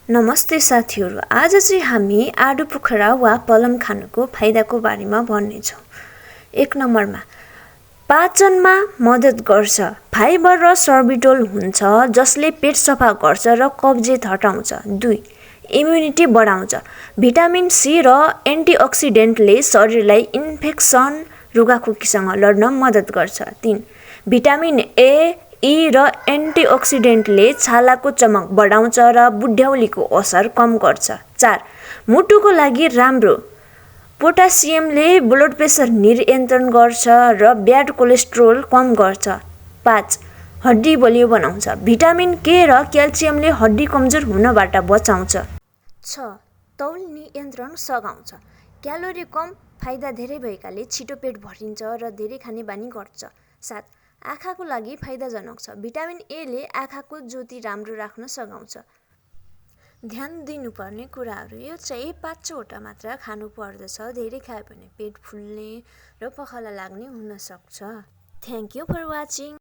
नमस्ते साथीहरू, आज चाहिँ हामी आडु पोखरा वा पलम खानुको फाइदाको बारेमा भन्नेछौँ। 1 नम्बरमा पाचनमा मद्दत गर्छ। फाइबर र सर्बिटोल हुन्छ जसले पेट सफा गर्छ र कब्जियत हटाउँछ। 2 इम्युनिटी बढाउँछ। भिटामिन सी र एन्टिअक्सिडेन्टले शरीरलाई इन्फेक्सन रुगाखोकीसँग लड्न मद्दत गर्छ। 3 भिटामिन ए यी र एन्टिअक्सिडेन्टले छालाको चमक बढाउँछ र बुढ्यौलीको असर कम गर्छ। 4 मुटुको लागि राम्रो। पोटासियमले ब्लड प्रेसर नियन्त्रण गर्छ र ब्याड कोलेस्ट्रोल कम गर्छ। 5 हड्डी बलियो बनाउँछ। भिटामिन के र क्याल्सियमले हड्डी कमजोर हुनबाट बचाउँछ। 6 तौल नियन्त्रण सघाउँछ। क्यालोरी कम, फाइदा धेरै भएकाले छिटो पेट भरिन्छ र धेरै खाने बानी गर्छ। 7 आँखाको लागि फाइदाजनक छ। भिटामिन ए ले आँखाको ज्योति राम्रो राख्न सघाउँछ। ध्यान दिनुपर्ने कुराहरू यो चाहिँ 5 वटा मात्र खानु पर्दछ। धेरै खायो भने पेट फुल्ने र पखाला लाग्ने हुन सक्छ। Thank you for watching.